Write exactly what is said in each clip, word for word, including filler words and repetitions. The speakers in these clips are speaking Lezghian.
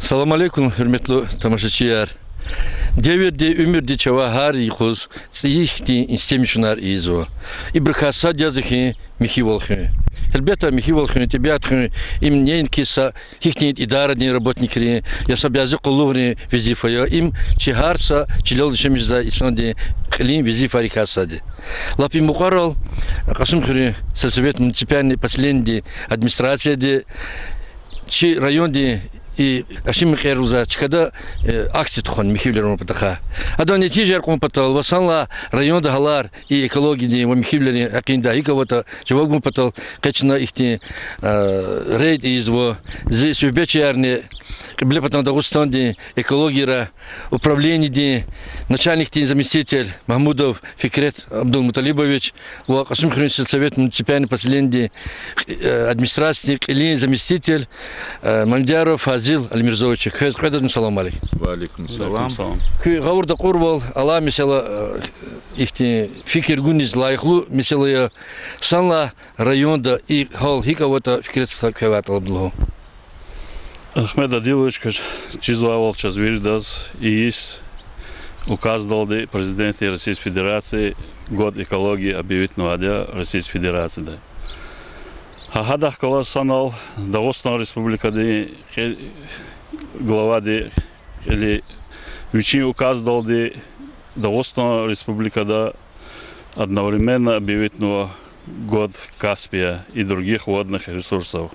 Салам алейкум, гьуьрметлу тамашачияр. Девирди, уьмуьрди чавай гьар юкъуз цӀийи хьтин инстемишунар ийизва. Ибурукай сад язва хьи михьивал хуьн. Гьелбетда, михьивал хуьн, тӀебиат хуьн, им неинки са гьихьтин идарадин работникрин я са бязи къуллугърин везифа я, им чи гьар са чилел яшамиш жезвай инсандин кьилин везифайрикай сад я. Лап и мукьварал Кьасумхуьруьн сельсовет муниципальный поселениедин администрацияди чи райондин и аши мекьер лугьузвай чкада, э, акция тухвана михьивилер авун патахъай. Адан нетижаяр кьун патал ва санлай районда гьалар и экологиядин ва михьивилерин гьакъиндай гьикӀ аватӀа жаваб гун патал къе чна ихьтин, э, рейд ийизва. Зи суьгьбетчиярни Кьиблепатан Дагъустандин экологияра управлениедин начальникдин заместитель Магьмудов Фикрет Абдулмуталибович ва Кьасумхуьруьн сельсовет муниципальный поселениедин, э, администрациядин кьилин заместитель, э, Мамедъяров Фазил Алимирзоевич, квез кьведазни салам алейкум. Ва алейкум салам. Куь гъавурда акьурвал алай месэла, э, ихьтин фикир гуниз лайихлу месэла я. Санлай районда и гьал гьикӀ аватӀа, Фикрет стха, квевай тӀалабда лугьун. Ахмед Адилович, квез чизвайвал, чаз виридаз и йис указдалди Президентди Российской Федерации Год экологии объявитнавайди я Российской Федерацияда. Гьа гьадахъ галаз санал Дагъустан Республикадин кьи-, главади кьили вичин указдалди Дагъустан Республикада одновременно объявитнава Год Каспия и других водных ресурсов.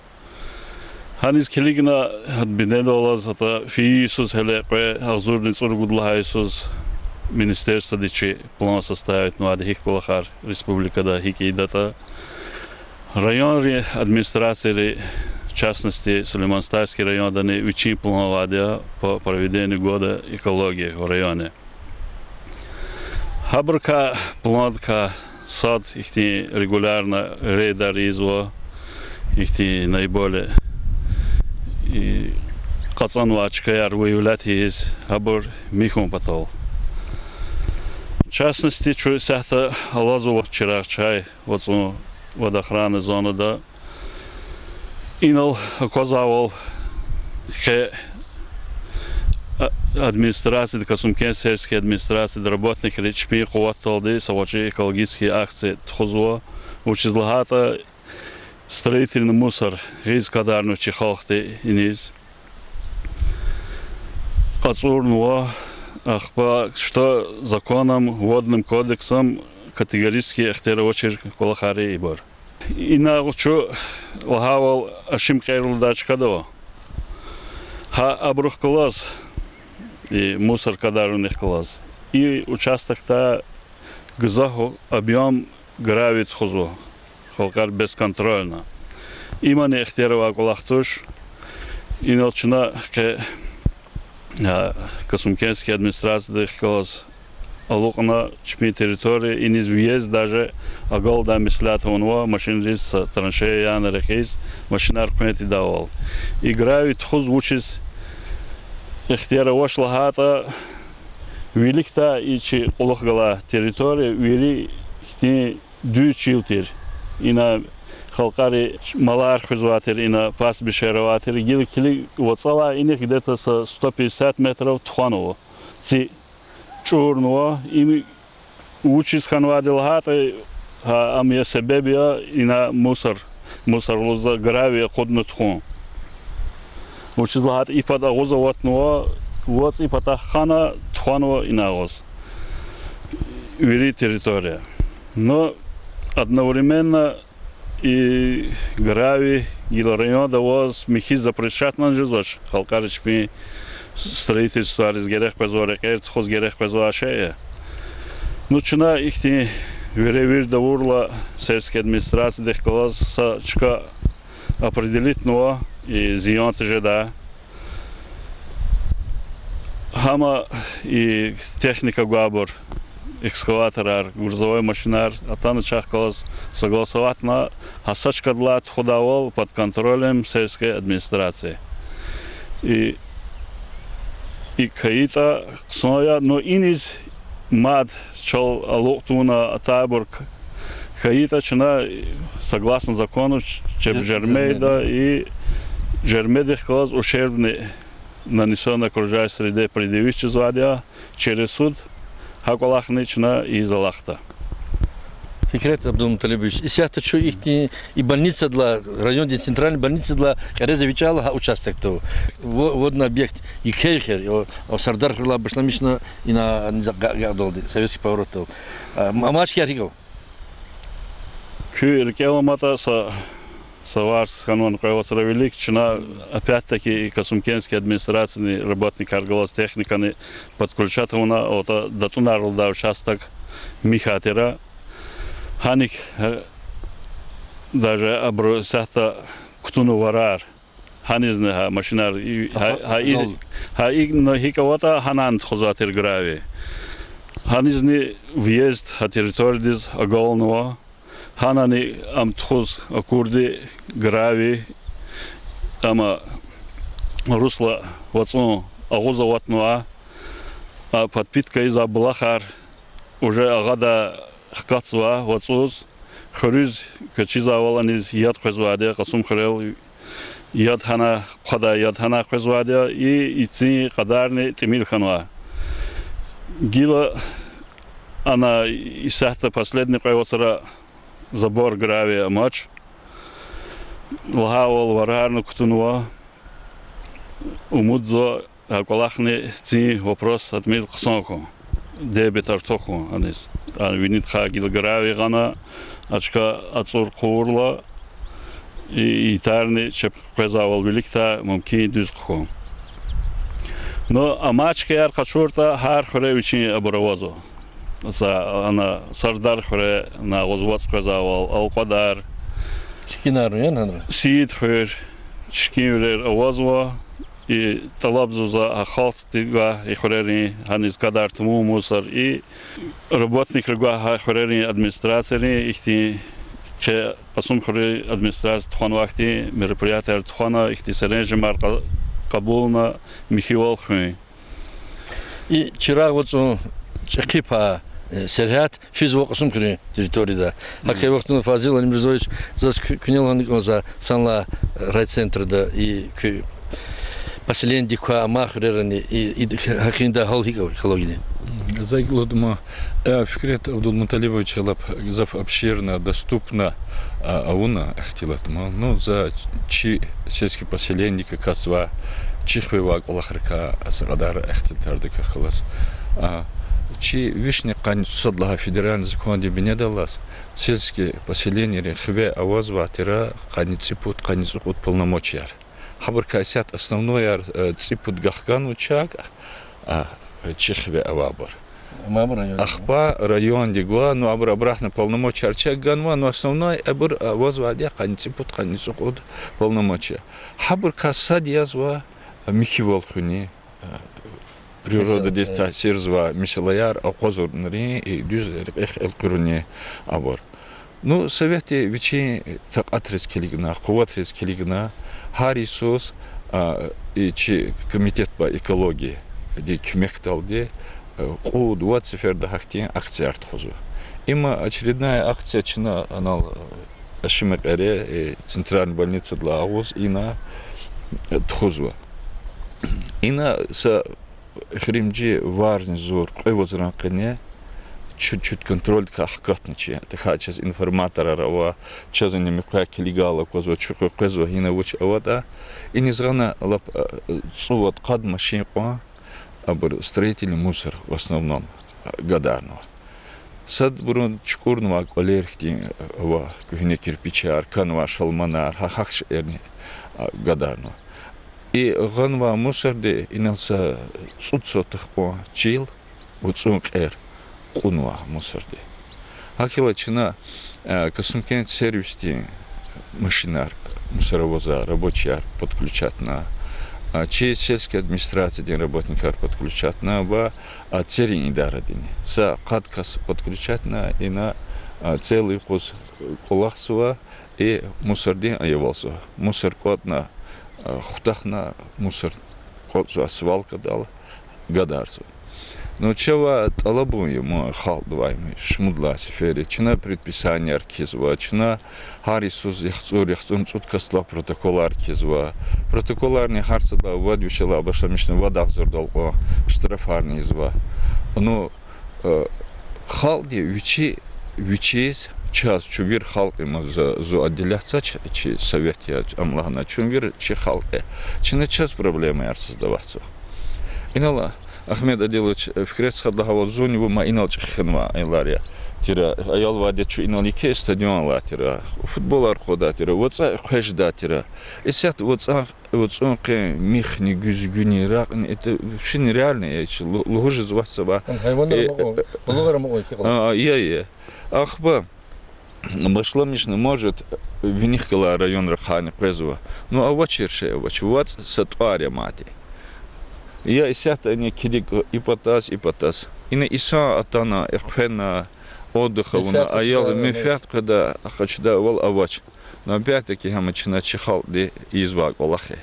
Гьаниз килигна, гьа бинедаллаз, атӀа фейи йисуз гьеле кьве агъзурни цӀуругуд лагьай йисуз министерстводи чи план составитнавайди гьихьтин кӀвалахар республикада гьикӀ ийидатӀа. Районрин администрацияри, в частности, Сулейман-Стальский райондани вичин план авайди я по проведению года экологии в районе. Гьабурукай, пландикай сад ихьтин регулярно рейдар ийизва, ихьтин наиболее, и, кьацӀанвай чкаяр выявлять ийиз, гьабур михьун патал. В частности, чун исятда алазва Чирагъчай вацӀун водоохранный зонада. Инал аквазвайвал, къе, а, администрацияда, Касумкент сельский администрацияда работникри чпин къуватдалди са гъвечӀи экологический акция тухузва, вучиз лагьайтӀа строительный мусор гъиз кадарнава чи халкьди иниз. КьацӀурнава, ахпа что законом, водным кодексом категорически ихтияр авачир кӀвалахар я ибур. Ина чун лагьайвал аши мекьер лугьудай чкада ава. Гьа абурухъ галаз, и мусор кадарунихъ галаз, и участокдай гзаф объём гравий тухузва халкьари бесконтрольно. Имани ихтияр авай кӀвалах туш. Инал чна къе, а, Касумкентский администрациядихъ галаз алукьна чпин территория, иниз въезд даже агалдай меслят авунва, машинриз са траншея яна рекьиз, машинар къвен тийидайвал. И гравий тухуз вучиз ихтияр авач лагьайтӀа, виликдай и чи кьулухъ галай территория вири хьтин дуьз чил тир. Ина халкьари малар хуьзвай тир, ина пастбищаяр авай тир, гила килиг вацӀалай инихъ где-то са сто пятьдесят метров тухванва. Ци чӀурнава, им вучиз хьанвайди лагьайтӀа, гьа, ам я себеб я ина мусор, мусор лугьузва, гравий акъудна тухун. Вучиз лагьайтӀа и пад агъуз аватнава, вацӀ и патахъ хана тухванва ина агъуз вири территория. Но одновременно и гравий гила районда аваз михьиз запрещатьна жезвач, халкьари чпин строительствояриз герек къвезвай, рекьер тухуз герек къвезвай шей я. Ну, чна ихьтин вири вирда авурла сельский администрациядихъ галаз са чка определитьнава и зиян тежедай. Гьама и техника гвайбур, экскаваторар, грузовой машинар атана чахъ галаз согласоватьна, гьа са чкадилай тухудайвал под контролем сельской администрации. И, и хьайитӀа хъсан я, но иниз мад чал алукь тавуна атайбур хьайитӀа, чна согласно закону чеб жермейда и жермедихъ галаз ущербный Нанесённый окружающей среде предъявить жезвайди я через суд, гьа кӀвалахни чна ийиз алахъда. Фикрет Абдулмуталибович, исятда чун ихьтин и больницадилай, райондин центральный больницадилай кьерезвай чӀал гьа участокда ава. Во-, водный объект, еке ехир, о, о, Сардархуьрелай башламишна ина, низ-, га-, гагьдалди, Советский поворотдал. А, м-, амачкаяр гьикӀ ава? Куь рикӀел аматӀа са, са варз хьанвани кьве вацра вилик чна, опять-таки, Касумкентский администрациядин работникар галаз техникани подключать авуна, атӀа датӀунар лугьуда участок михьай тира. Гьаник, э, даже абуру исятда кутуна варар. Гьанизни гьа машинар, и, гьа, гьа, из-, гьа икӀ, ну, гьикӀ аватӀа, гьанани тухузвай тир гравий. Гьанизни въезд гьа территориядиз агалнава. Гьанани ам тухуз акурди гравий, амма русло вацӀун агъуз аватнава, а подпитка ийизвай булахар уже агъада хкатзава вацӀуз, хуьруьз квачизвайвал аниз яд къвезвайди я, Касумхуьрел яд гьана хъвадай, яд гьана къвезвайди я, и, и цин кьадарни тӀимил хьанва. Гила ана исятда последний кьве вацра забор гравий амач. Лагьайвал, варарни кутунва. Умудзава, а кӀвалахни цин вопрос отменить хъсан хьун, дебет артух хьун аниз. А винидхъай гила гравий гъана, а чка ацӀур хъувурла, и, итарни чеб къвезвайвал виликдай мумкин дуьз хъхьун. Ну, амачкаяр къачуртӀа, гьар хуьре вичин абур авазва. Са ана Сардархуьре, на агъуз вацӀ къвезвайвал, Алкьвадар, Чкинар, яни гьанра? Сиидхуьр, чкинвилер авазва, и тӀалабзава за гьа халкьди гвай и хуьрерин, гьаниз гадар тамун мусор, и работникри гвай гьа хуьрерин администрациярин, ихьтин къе Касумхуьруьн администрация тухванвай хьтин мероприятияр тухвана, ихьтин серенжемар кьа-, кьабулна, михьивал хуьн. И Чирагъ вацӀун чӀехи пай, э, сергьят физва Касумхуьруьн территорияда. ГьакӀ хьайи вахтунда, Фазил Алимрзоевич, заз куь-, куьне лагьана кӀанзава, санлай, э, райцентрда и куь поселенидик квай амай хуьрерани, и, и гьакъиндай гьал гьикӀ ава, экологиядин? За икӀ лугьудмир, э, Фикрет Абдулмуталибовича лап гзаф обширно, доступно, а, авуна ихтилат ман. Ну, за чи сельский поселенидик акатзавай, чи хиве авай кӀвалахрикай са кьадар ихтилатардик халас. А, чи вишни къанни цӀусад лагьай федеральный законди бинедаллаз сельский поселенийрин хиве авазвай тир къанни цӀипуд, къанни цӀукьуд полномочияр. Гьабурукай исятда основной яр, э, цӀипуд гахганва чак, а, чи хиве авайбур. Ахпа райондик гва, ну, абур обратно полномочияр чак ганва, ну, основной абур авазвайди я къанни цӀипуд, къанни цӀукьуд полномочия. Гьабурукай сад язва михьивал хуьни, природадиз таъсирзавай месэлаяр акъвазунин, и дуьз рекьихъ элкъуьруни абур. Ну, советди вичин такьатриз килигна, къуватриз килигна, гьар йисуз, а, и чи комитет по экологиядин куьмекдалди, э, кьуд-вад сеферда гьахьтин акцияр тухузва. Има очередная акция чна анал, э, Ашимекьере, э, центральный больницадилай агъуз ина, э, тухузва. Ина са эхиримжи варзни зур кьве вацран къене чуть-чуть контрольдикай хкатна чи. ТахьайтӀа чаз информаторар ава, чаз ина муькъвяй килигайла аквазва, чуькьуь къвезва, гьина вуч аватӀа. Иниз гъана лап, э, цӀувад-къад машин кьван, абур строительный мусор в основном, э, гадарнава. Садбурун чукӀурнавай кӀвалер хьтин ава, куьгьне кирпичар, канвай шалманар, гьа гьахьтин шейэрни, а, гадарнава. И гъанвай мусорди инал са цӀуд сотых кьван чил, вацӀун кьер кьунвай мусорди. ГьакӀ хьайила чна, э, Касумкент сервисдин машинар, мусор аваза рабочияр подключатьна, а, чи сельский администрациядин работникар подключатьна ва, а, церин идарадини. Са къад кас подключатьна, ина, а, цел юкъуз кӀвалахзава и мусордин аявалзава. Мусор кӀватӀна, а, хутахна, мусор кӀватӀзавай свалкадал гадарзава. Ну, чавай тӀалабун я ман халкьдивай, шумуд лагьай сеферда. Чна предписанияр кхьизва, чна гьар йисуз яхцӀур, яхцӀурни цӀуд касдилай протоколар кхьизва. Протоколарни гьар садалай вад вишелай башламишна вад агъзурдал кьван штрафарни ийизва. Ну, э, халкьди вичи, вичиз, чаз, чун вири халкь я, ма за, зун отделяться, чи, чи совет я, ам лагьана, чун вири чи халкь я. Чна чаз проблемаяр создаватьзава. Инал, Ахмед Адилович, э, фикирдиз хьайитӀа, гьавал зунни вума инал чӀехи хьанвай аялар я. Тир, аялвайди чун инал еке стадион алай тир, футболар къвадай тир, вацӀа хъведай тир. Исятда вацӀа, вацӀун къене михни, гуьзгуьни, ракьни, это вообще нереально я, лу-, лугьуз жезвач завай. Гьайванар амукьун, булугъар амукьун хьи кьван. А, я, я. Ахпа башламишна, может, винихъ галай районрихъни къвезва. Ну, авачир шей авач, вацӀ са тӀвар я мад. Я исятда ина килиг и патаз, и патаз. Ина инсан атана, и хъвена, отдых авуна, менфят къведа, аял къачуда, менфят къведа къачудайвал авач. Но опять-таки гьам чна чи халкьди ийизвай кӀвалах я.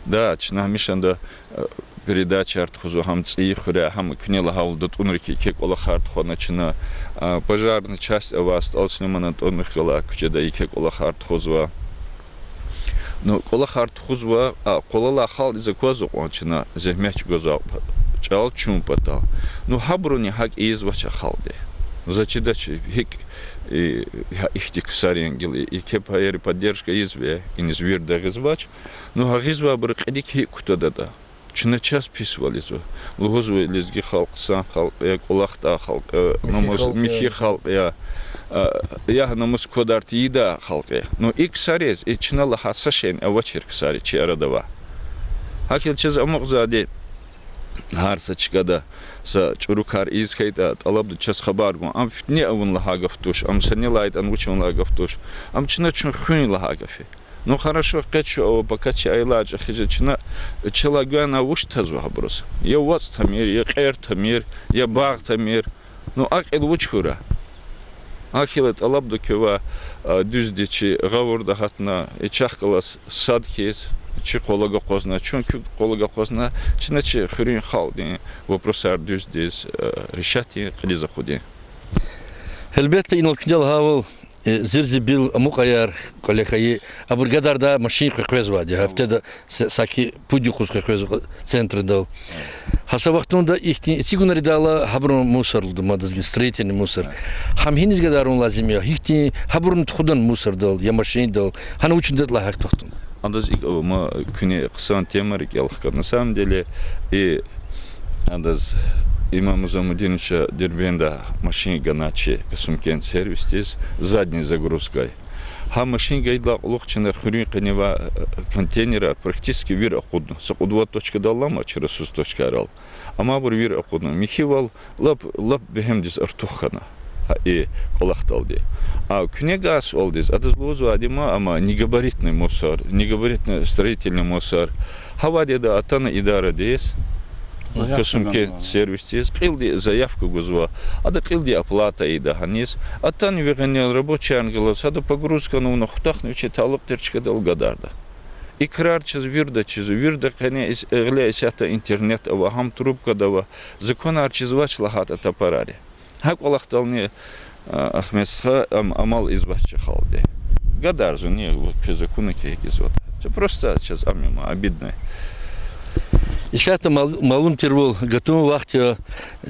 Да, чна гьамишанда, э, передачаяр тухузва гьам ЦӀийи хуьряй, гьам куьне лагьайвал датӀунрик еке кӀвалахар тухвана чна, э, пожарный часть авай, СтӀал Сулейманан тӀварунихъ галай куьчеда еке кӀвалахар тухузва. Ну, кӀвалахар тухузва, а къвалалай халкьдиз аквазва кьван чна зегьмет чӀугвазвай чӀал чун патал. Ну, гьабуруни гьакӀ ийизвач а халкьди. За чидач гьикӀ, и, гьа ихьтин ксарин гила и, и кепаяри поддержка ийизва, иниз вирида гъизвач. Ну, гьа гъизвайбурун кьилик гьикӀ кутадатӀа. Чна чаз писвал ийизва. Лугьузва лезги халкь хъсан халкь я, кӀвалахдай халкь я, михьи халкь я, а, ягь-намус квадар тийидай халкь я. Ну, и ксариз, и чна лагьай са шейни авачир ксари чи арада авай. ГьакӀ хьайила чаз амукьзавайди гьар са чкада са чӀуру кар ийиз хьайитӀа, тӀалабда чаз хабар гун. Ам фитне авун лагьай гаф туш, ам санал ятӀани вуч авун лагьай гаф туш. Ам чна чун хуьн лагьай гаф я. Ну, хорошо, къе чун ава, пока чи аялар чӀехи жеда, чна чалай гвена вуч тазва гьабуруз? Я вацӀ тамир, я кьер тамир, я багъ тамир. Ну, а кьил вуч хьурай? ГьакӀ хьайила тӀалабда квевай, а, дуьздиз чи гъавурда гьатна, и чахъ галаз сад хьиз, чи къвалав акъвазна, чун куь къвалав акъвазна, чна чи хуьруьн халкьдин вопросар дуьздиз, а, решать ийин, кьилиз акъудин. Гьелбетда, инал куьне лагьайвал, э, зирзибил амукьаяр кӀвале хьайи, абур гадарда машин къекъвезвайди, гьафтеда са-, саки пуд юкъуз къекъвезва центрдал. Гьа са вахтунда ихьтин эцигунар ийидайла, гьабурун мусор лугьуда мад азги, строительный мусор. Гьам гьиниз гадарун лазим я, гьихьтин гьабурни тухудани мусордал я машиндал, гьана вуч жедатӀа лагьай вахтунда? Адаз икӀ ава, ма куьне хъсан тема рикӀел хкана. На самом деле, и адаз Имам Музамудиновича Дербентдай машин гана чи Касумкент сервисдиз задней загрузкай. Гьа машин гайидалай кьулухъ чна хуьруьн къене авай, э, контейнерар практически вири акъудна. Са кьуд-вад точкадал алама, чи ресурс точкайрал. Амма абур вири акъудна. Михьивал лап, лап бегьемдиз артух хьана. Гьа и кӀвалахдалди. А куьне гайи суалдиз, адаз лугьузвайди ма, амма негабаритный мусор, негабаритный строительный мусор. Гьа вахтунда атана идарадиз, Касумкент сервисдиз, кьилди заявка гузва, ада кьилди оплата ийида гьаниз, атана ви гъенел рабочийрин галаз, ада погрузкани авуна хутахна вичи талукь тир чкадал гадарда. И крар чаз вирида чизва, вирида къене ис-, гъиле исятда интернет ава, гьам трубкада ава, законар чизвач лагьайтӀа тапарари. Гьа кӀвалахдални, а, Ахмед стха, ам-, амал ийизвач чи халкьди. Гадарзавани, квез акуна кӀевизватӀа. Просто чаз ам я ма, обидно. Исятда мал-, малум тирвал, гатун вахт я,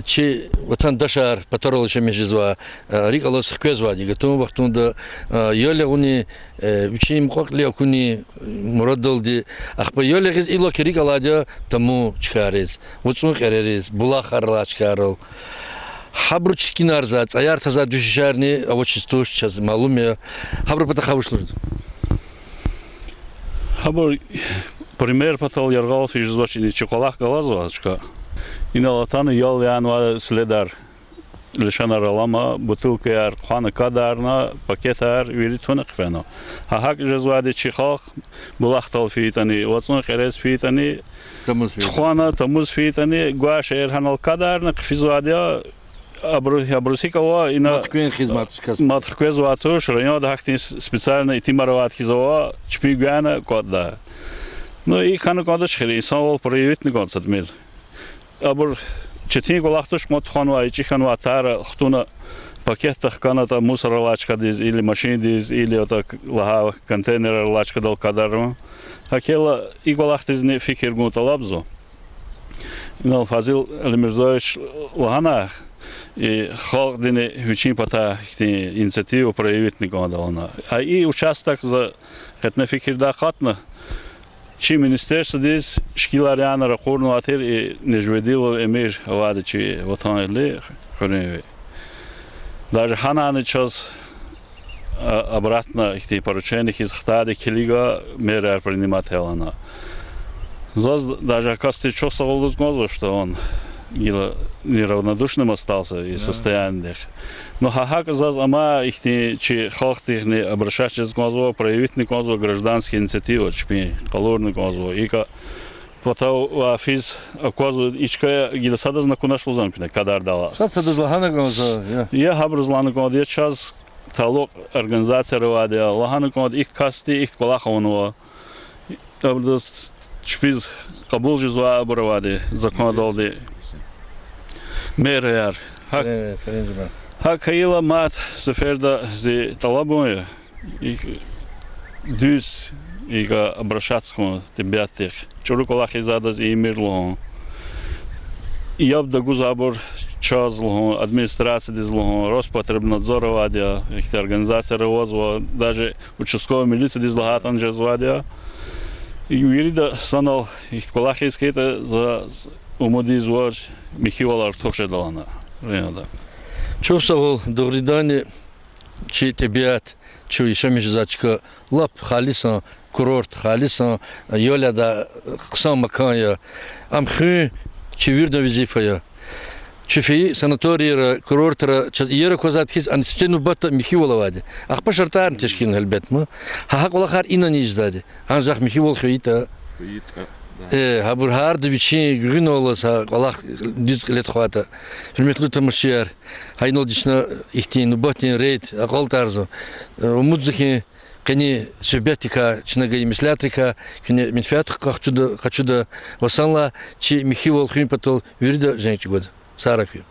чи ватандашар, патарал яшамиш жезвай, а, рикӀ алаз хквезвайди, гатун вахтунда, а, ял ягъуни, э, вичин мукьва-кьили акуни мурадалди, ахпа ял ягъиз иллаки рикӀ алайди я тамун чкайриз, вацӀун кьерериз, булахар алай чкайрал. Гьабуру чиркинарзавай, цӀаяр тазвай дуьшуьшарни авачиз туш, чаз малум я. Гьабурун патахъай вуч лугьуда? Гьабур пример патал яргъал физ жезвач, ина чи кӀвалах галазва чка. Инал атана ял янавай следар, лишанар алама, бутылкаяр хъвана кадарна, пакетар вири туна хъфена. Гьа гьакӀ жезвайди чи халкь булахдал фейитӀани, вацӀун кьерез фейитӀани, тухвана, тамуз фейитӀани, гвай шейэр гьанал кадарна хъфизвайди я, абуру-, абуруз гьикӀ ава, ина мад хквезвай туш, районда гьахьтин с-, специально итимар авайди хьиз ава, чпи гвена кӀватӀда. Ну, икӀ хьана кӀандач хьи, инсанвал проявитьна кӀанда са тӀимил. Абур Четин кӀвалах туш кьван тухванвай, ичӀи хьанвай тар хтӀунна пакетда хканатӀа мусор алай чкадиз, или машиндиз, или атӀа лагьай контейнерар алай чкадал кадарун. ГьакӀ хьайила и кӀвалахдизни фикир гун тӀалабзава. Инал Фазил Алимирзоевич лагьана, и халкьдини вичин патай ихьтин инициатива проявитни кӀанда лагьана. А и участок за къетне фикирдай акъатна, чи министерстводиз шикилар яна ракъурнавай тир, и Нежведилов Эмир авайди чи ватанэгьли, хуьруьнви. Даже гьанани чаз, а, обратно ихьтин поручение хьиз хтайди килига мераяр принимать ая лагьана. Заз даже а касдиз чухсагъул лугьуз кӀанзава, что он гила неравнодушным остался и состояниедихъ. Ну, гьа гьакӀ заз амай ихьтин чи халкьдихъни обращаться жез кӀанзава, проявитни кӀанзава гражданский инициатива чпин къалурна кӀанзава. ИкӀ патав ва физ аквазва, и чка гила садазни акунач лугьузва куьне кадардал. Сад-садаз лагьана кӀанзава, я. Я гьабуруз лагьана кӀанда, я чаз талукь организацияр авайди я, лагьана кӀанда, ихьтин касди ихьтин кӀвалах авунва. Абурдаз чпиз кьабул жезвай абур авайди, закондалди мераяр. ГьакӀ, гьакӀ хьайила мад сеферда зи тӀалабун я, и дуьз икӀ обращаться хьун тӀебиатдихъ. ЧӀуру кӀвалах ийиз адаз ийимир лугьун. Яб тагуз абур чаз лугьун, администрациядиз лугьун, Роспотребнадзор авайди я, ихьтин организацияр авазва, даже участковый милициядиз лагьайтӀани жезвайди я. Вирида санал ихьтин кӀвалах ийиз хьайитӀа, за умуд ийизва михьивал артух жеда лагьана районда. Чухсагъул, дугъриданни, чи тӀебиат, чун яшамиш жезвай чка лап халисан курорт, халисан, э, ял ядай хъсан макан я. Ам хуьн чи виридан везифа я. Чи фейи санаторийра, курортра чаз иер аквазвайди хьиз, ана сифте нубатда михьивал авайди. Ахпа шартӀарни тешкилна, гьелбетда, ма. Гьа, гьа кӀвалахар инани ийиз жезвайди. Анжах михьивал хвейитӀа. Э, гьабур гьарда вичин гуьгъуьналлаз гьа кӀвалах дуьз кьиле тухвайтӀа. Гьуьрметлу тамашачияр, гьа инал чна ихьтин нубатдин рейд акьалтӀарзава. Э, умуд за хьи, къенин суьгьбетдикай, чна гайи меслятрикай куьне менфят къачуда, къачуда ва санлай чи михьивал хуьн патал вирида женг чӀугвада. Сагърай куьн.